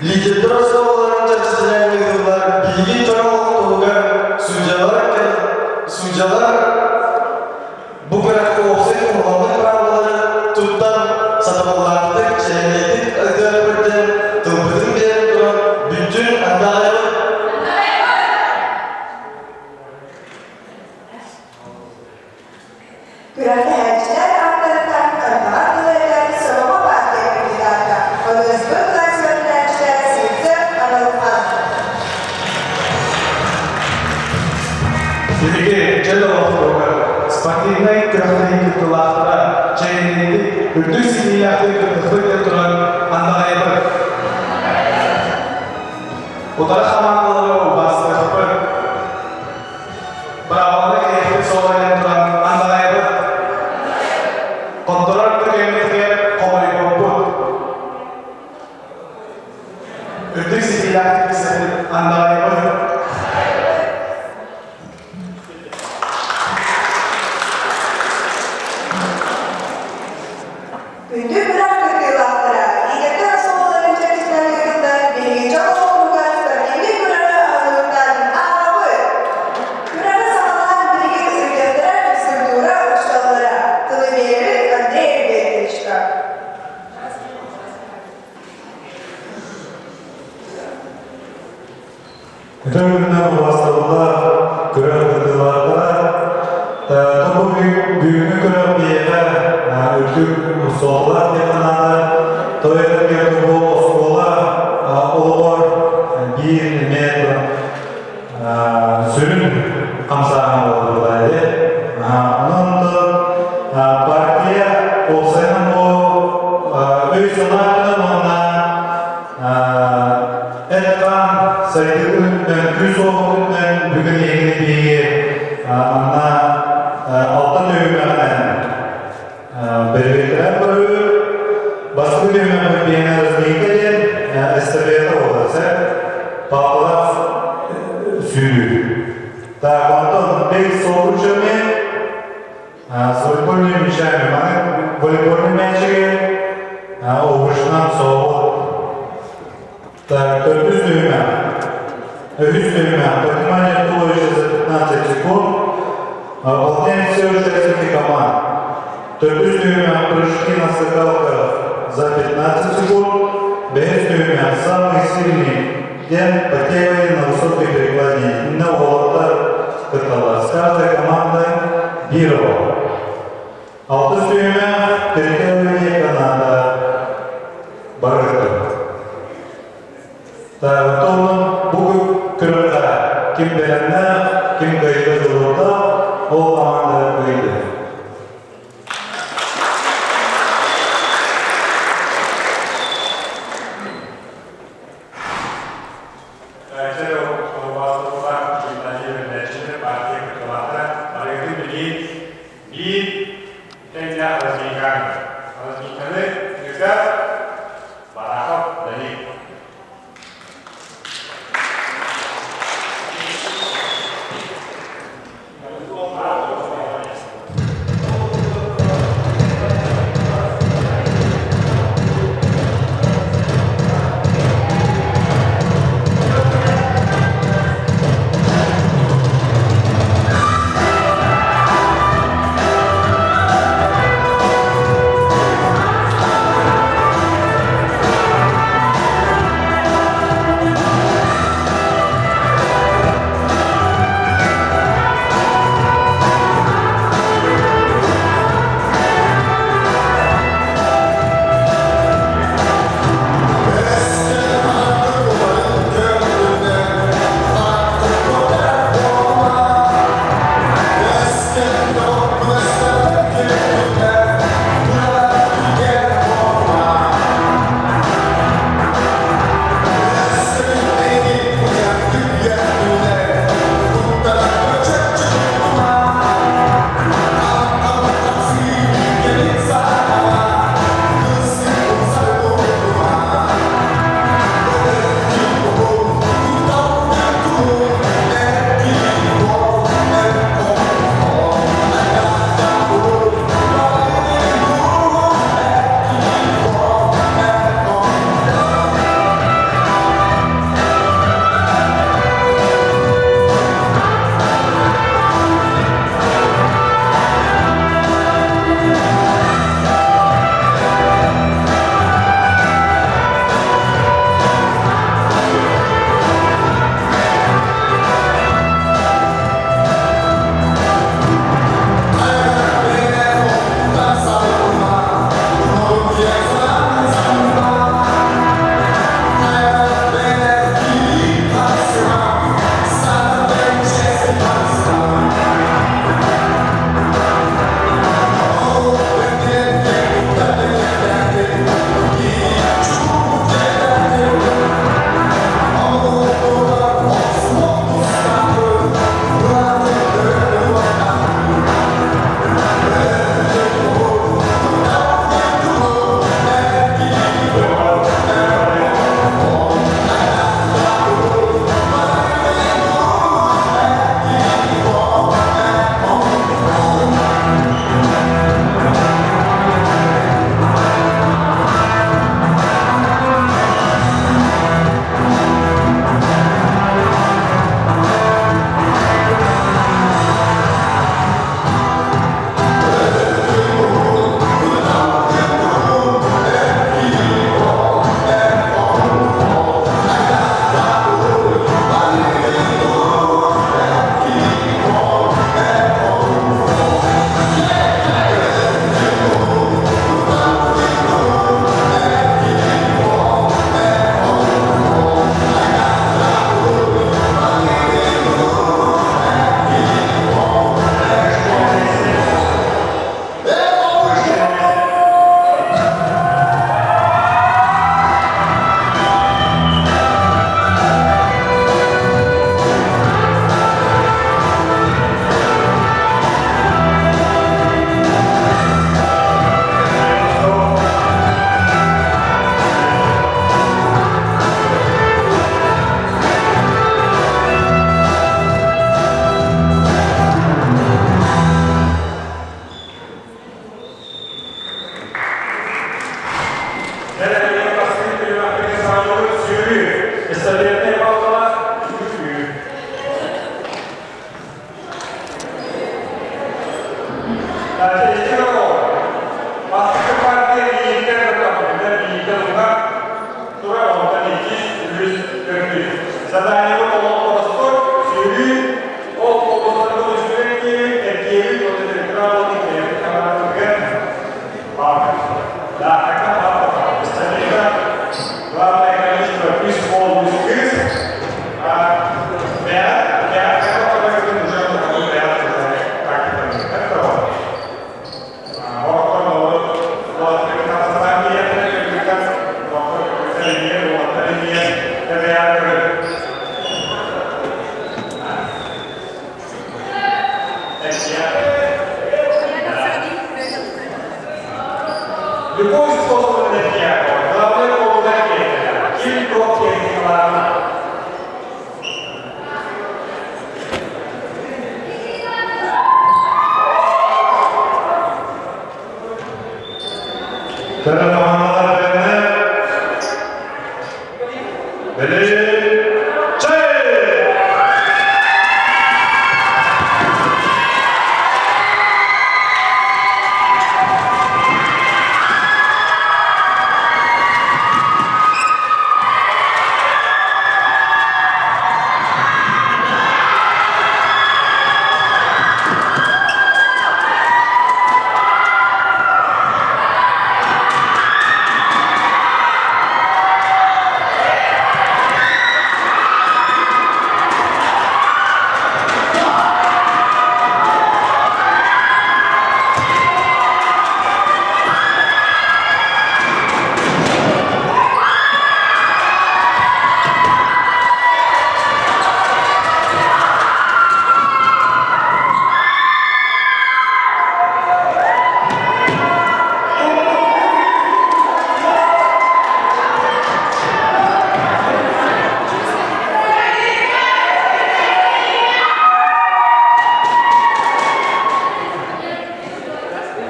Лидердэр оскуолаларын чэрчитинэн ыытыллар биһиги дьон олохтоһугар судьялар судьялар бу күрэххэ уопсай туһаламмыт быраабылалары туттан сатабыллаахтык, чээнэйдик ыытыахпыт диэн тылбытын биэрэн туран бүттүүн андаҕайабыт. Күрэхтэһээччилэр ааттарыттан Андаҕар тылы этэр Сомоҕо партия кандидата, ОДСБ былаас көрүнээччитэ Сивцев Арылхан. Биһиги чөл олохторугар спортивнай күрэхтэһии кыттыылаахтара чэйиннэйдик, үрдүк ситиһиилээхтик кыттыспыт диэн туран андаҕайбыт. Утары хамаандалары убаастыахпыт. Быраабыланы кэһиэхпит суоҕа диэн туран андаҕайбыт. Хотторор түгэммитигэр хомойбоппут. Үрдүк ситиилээхтик кисэппит андаҕайбыт. Күндү күрэх кыттыылаахтара, лидердэр оскуолаларын чэрчитинэн ыытыллар биһиги дьон олоҕугар спортивнай күрэҕи аһылыктан ааҕабыт. Күрэҕи саҕалаан билигин ыытыахтара физкультура учууталлара, тылы биэрэбит Андрей Альбертовичка. Үтүө күннэр убастабыллаах күрэх кыттыылаахтара. Тобу бүгүҥҥү күрэх биһиэхэ үрдүк суоллаах диэн санаата. Тоҕо бу оскуола олоҕор биир эмиэ сүрүн хамсааһын буолар буолла Онон партия уопсайынан бу өй-санаа уонна Эт-хаан сайдыытын үрдүнэн, күүс уоҕун үрдүнэн бүгүн эһигини биһиги манна алтан түһүмэҕинэн бэрэбиэркэлээн көрүү. Бастакы түһүмэхпит биһиэнэ разминка диэн эстафета буолар. Сэр палкалаах сүүрүү. Так, онтон бег с обручами, с волейбольными мячами. Маны волейбольный мячиги обручунан соҕу. Так, төрдүс түһүмэх. Үһүс түһүмэх. Поднимание туловища за 15 секунд. Выполняют все участники команд. Төрдүс түһүмэх. Прыжки на скакалках за 15 секунд. Бэһис түһүмэх. Самый сильный диэн подтягивание на высокой перекладине. Инна уолаттар кытталлар. С каждой командой биир оҕо. Алтыс түһүмэх. Перетягивание каната. Барыта. Таабытоллун бу күрэххэ ким бэлэмнээх, ким кыайыыга дьулуурдаах, ол команда кыайда. Партия кыттыылаахтара барыгытын билии биир тэҥнээх разминканы. Разминканы ыытар Барахов Давид. бастакы сүүрүү, эстафетнай палкалаах сүүрүү. Бастакы партия биирдэ көтөхпүтэ биирдэ уҥа турар, онтон иккис, үһүс, төрдүс. Заданиебыт олох боростуой, сүүрүү, ол олустарга үсүгэй диэри эргиэбит уонна электроалын бэйэбит хамаандатыгар баар. Да, тогда эстафета, главное количество үс уол, үс кыыс. Любой способ энергия, главное полуэнергия, ким туох техникаларына. Көрө командалар бэлэмнэр. Чэй!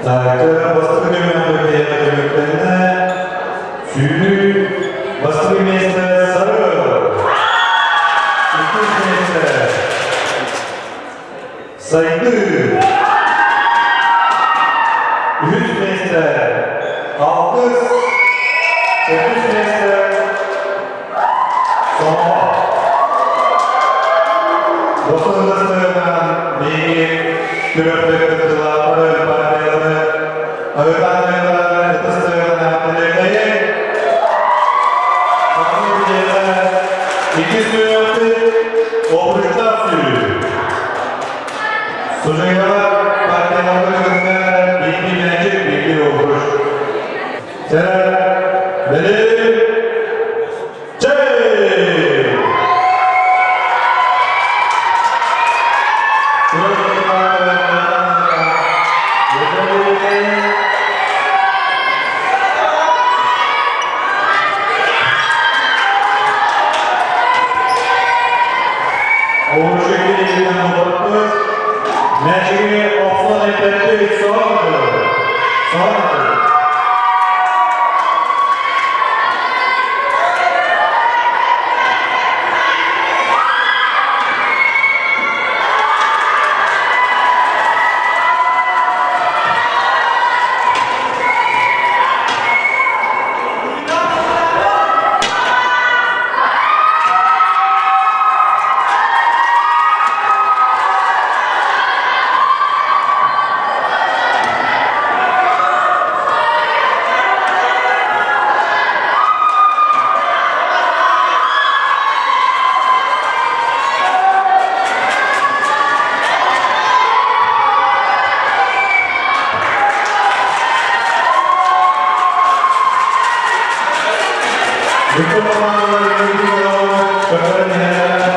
Бастакы түһүмэх бэйэтэ түмүктэннэ. Сүүрүү бастакы миэстэ Сары. Иккис миэстэ Сайдыы. Үһүс миэстэ Алтыс. Төрдүс миэстэ Сомоҕо. Босундастыынан биһиги күрэхтэ кыттыылаахтары партиялары ыытаанньалары ытыстыынан үлэлэйин. Сахалыы билиэтэ иккис түһүмэхпит обручтаах сүүрүү. Судьуйалар партияларга кытта биирдии мээчик, биирдии обруч. Сэрэ, бэлиэ, чэй! Мээчиги охсон эппэттик соһон соһон. Бүтүн командалар көтөрөн иһэллэр.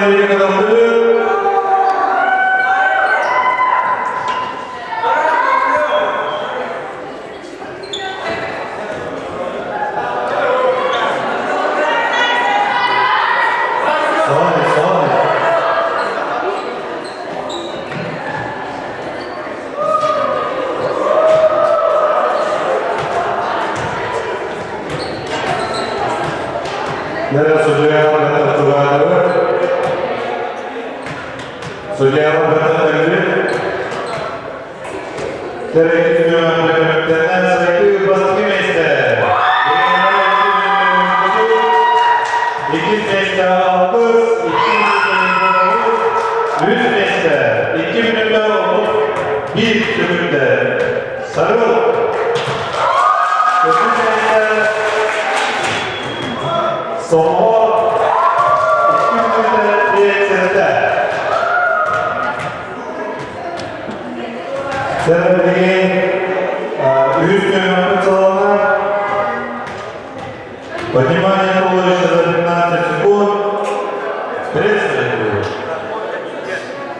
илиини көтөхтүбүт. Sorry, sorry. Нера судья Бетер Судья Бетер Бастакы миэстэ. Иккис миэстэ алтыс, икки үс миэстэ, 2 мүнүүтэ 31 сөкүүндэ. Сарыл. Төрдүс миэстэ Сомоҕо 2 мүнүүтэ 5 сэттэ. Билигин үһүс түһүмэхпит саҕаланар. Поднимание туловища за 15 секунд. 30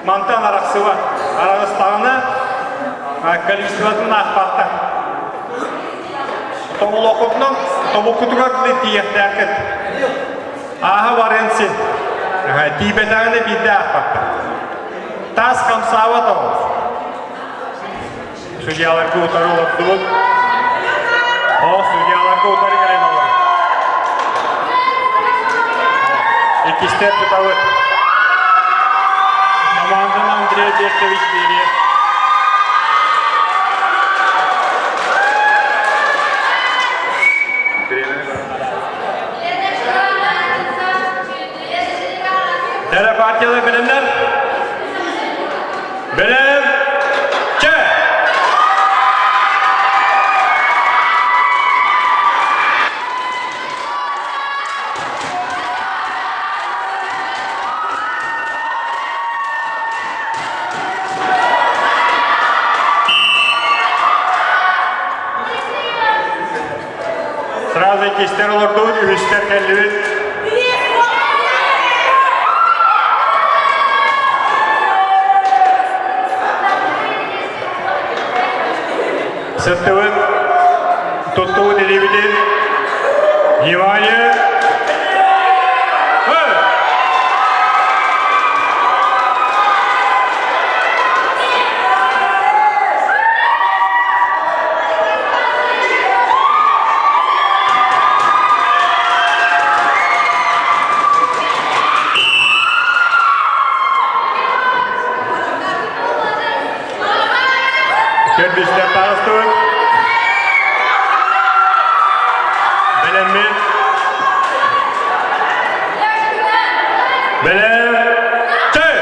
Мантан арахсыба. Араҕыстаҕына количествотын аахпаттар. Тобулуоххутунан тобуккутугар тиийиэхтээххит. Ааһа барыан син. Тиийбэтэҕинэ биирдэ аахпаттар. Таас хамсаабат оҕо. Судьяларга утары олордубут. О, судьяларга утары кэлэн олор. Иккистэр тутабыт. Команданы Андрей Бекович биэриэ. Нere партиялар бэлэмнэр? Бэлэм! Чэ! Сразу иккистэр олордубут, үһүстэр кэллибит. Сыттыбыт, туттубут илиибитин. Внимание! Төрдүстэр таҕыстыбыт. Бэлэммит. Бэлэм. Чэй!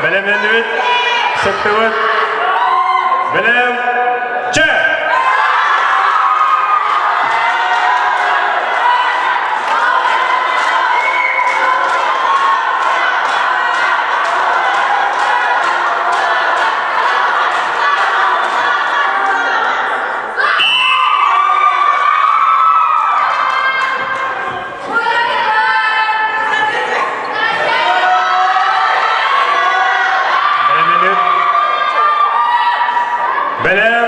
Бэлэмнэннибит, сыттыбыт. Бэлэм, чэ! Бэлэмнэннибит. Бэлэм.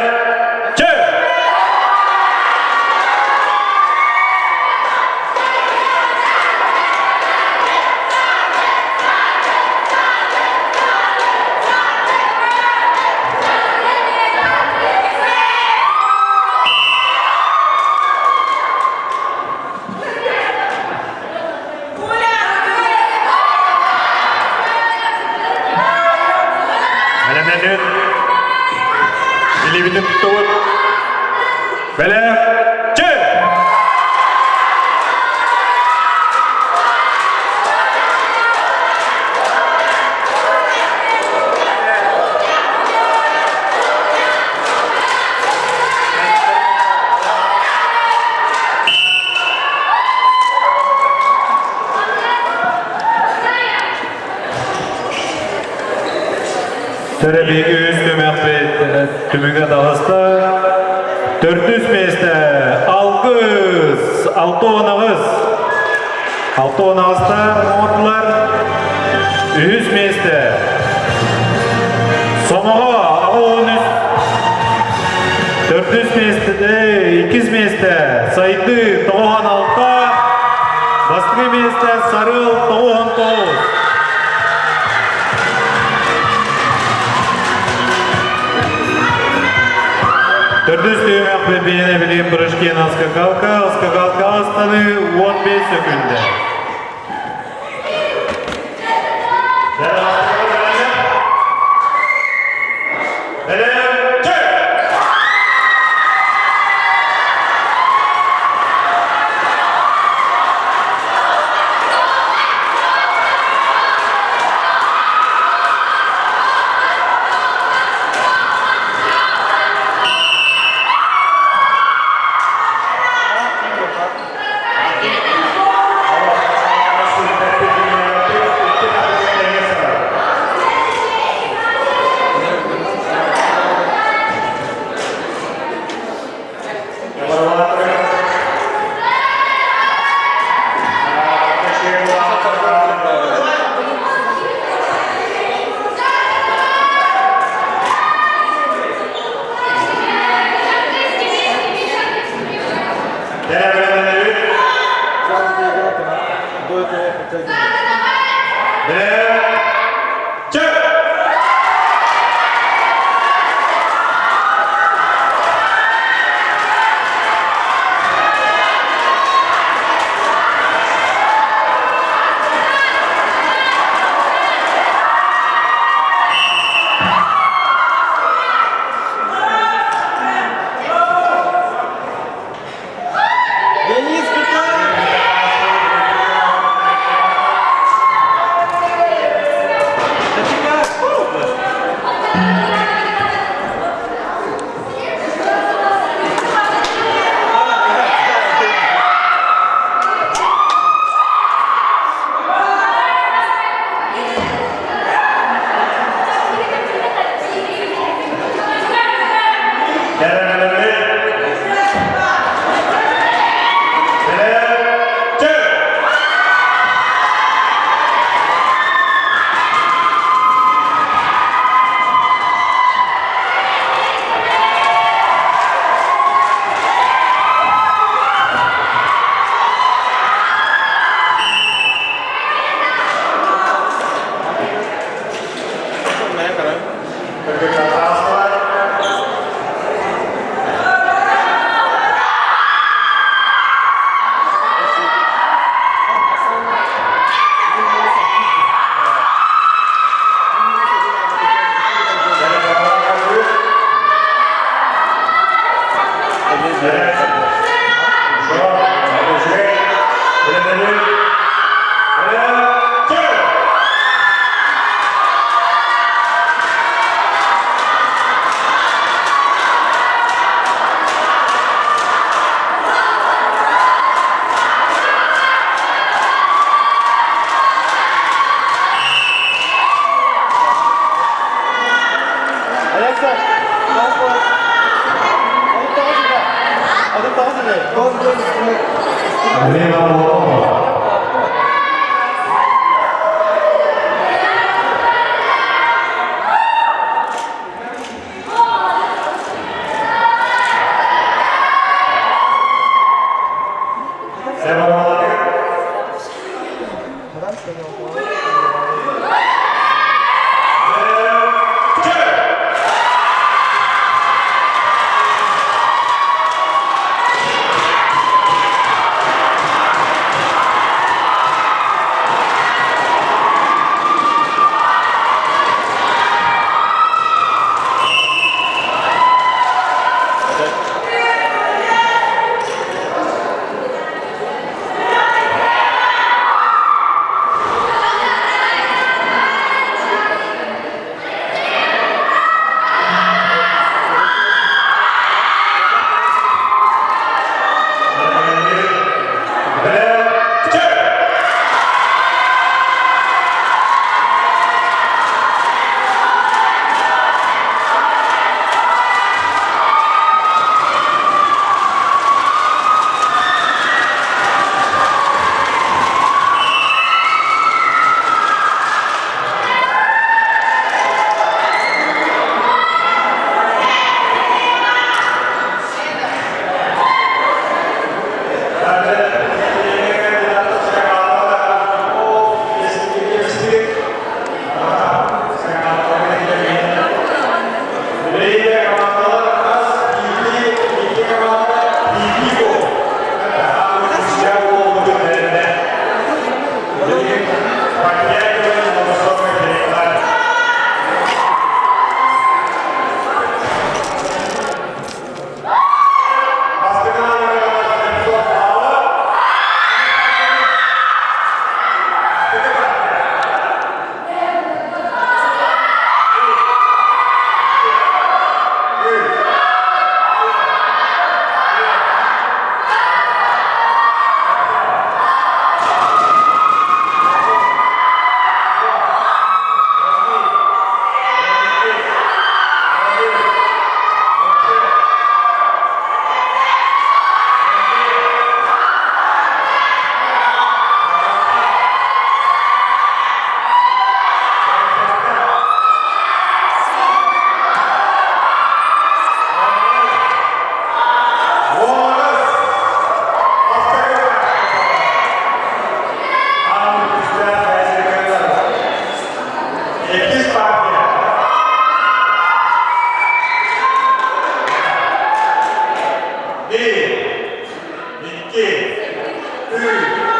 Төрөбиги үс түмэхпит түмүгэ таҕыста. Төрдүс миэстэ Алгыс 68. 68-та оҥордулар. Үһүс миэстэ Сомоҕо 83. Төрдүс миэстэде иккис миэстэ Сайдыы 96. Бастакы миэстэ Сарыал 99. Төрдүс түһүмэх бэбиэнэ билим прыжки на скакалка, скакалка астаны 15 сөкүндэ. Денис Петров! Алина Платонова. Икки, үс.